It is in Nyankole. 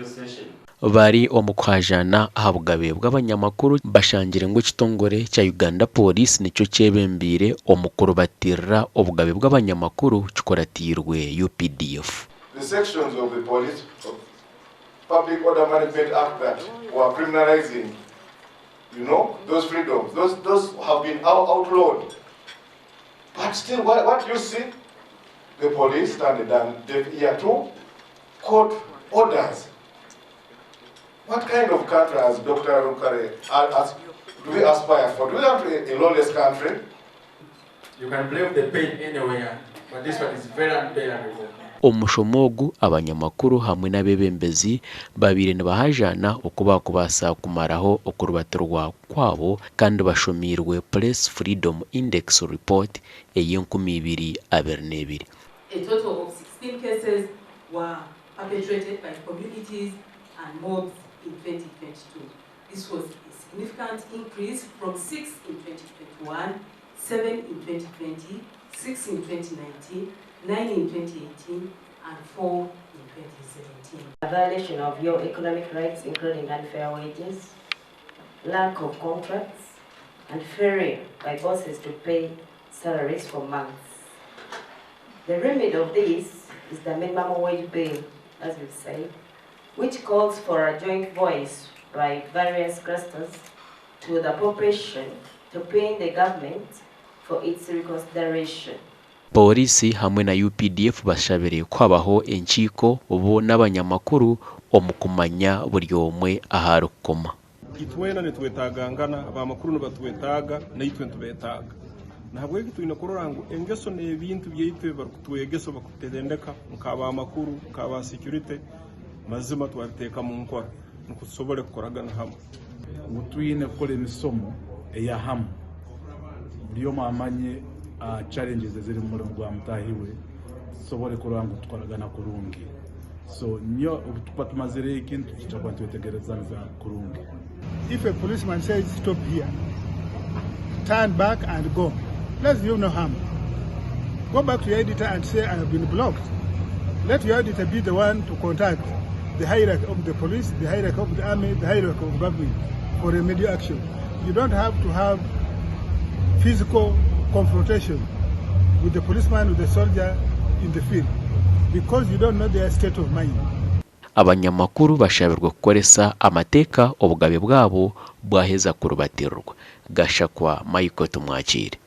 review session. Bari omu kuhaajaana aha bugabe bw'abanyamakuru bashangire ngu ekitongore kya Uganda Police nikyo kyebembeire omu kurubatirira obugabe bw'abanyamakuru kikuratiirwe UPDF. The sections of the Police Public Order Management Act that were criminalizing you know, those freedoms, those, those have been outlawed. But still, what, what you see? The police turned down deaf ear to court orders. What kind of country has Dr. Rukare, as, do we aspire for? Do we want a, a lawless country? You can blame the pain anywhere, but this one is very unbearable. Omu mushomo ogu, abanyamakuru hamwe n'abeebembezi babaire nibahajaana oku baakubaasa kumaraho okurubatirwa kwabo kandi bashomiirwe Press Freedom Index Report ey'enkumiibiri abiri n'ebiri. A total of 16 cases were perpetrated by communities and mobs in 2022. This was a significant increase from 6 in 2021, 7 in 2020, 6 in 2019, 9 in 2018, and 4 in 2017. A violation of your economic rights, including unfair wages, lack of contracts, and failure by bosses to pay salaries for months. The remedy of this is the minimum wage bill, as we've said, which calls for a joint voice by various clusters to the population to pay the government for its reconsideration. Pooriisi hamwe na UPDF bashabire ku habaho enkiiko bo n'abanyamakuru omu kumanya buri omwe ahu arikukoma. Itwena nitwetagangana, abamakuru nibatwetaaga, naitwe nitubetaaga. Nahabweki twine kurora ngu engeso n'ebintu byaitu ebi barikutwegesa bakutendeka nk'abamakuru, nk'aba security, mazima twabiteeka mu nkora nukwo tusobole kukoragana hamwe. Ngu twine kukora emisomo eya hamwe buri omwe amanye challenges eziri mu murimo gwa mutaahi we tusobole kurora ngu tukoragana kurungi so nyo obu tukuba tumazire eki nitwija kuba nitwetegerezaniza kurungi. If a policeman says stop here, turn back and go. Let's do no harm. Go back to your editor and say I have been blocked. Let your editor be the one to contact the hierarchy of the police, the hierarchy of the army, the hierarchy of government for remedial action. You don't have to have physical confrontation with the policeman, with the soldier in the field because you don't know their state of mind. Abanyamakuru bashabirwe kukoresa amateeka obugabe bwabo bwaheza kurubatirirwa. Gashakwa Michael Tumwakiire.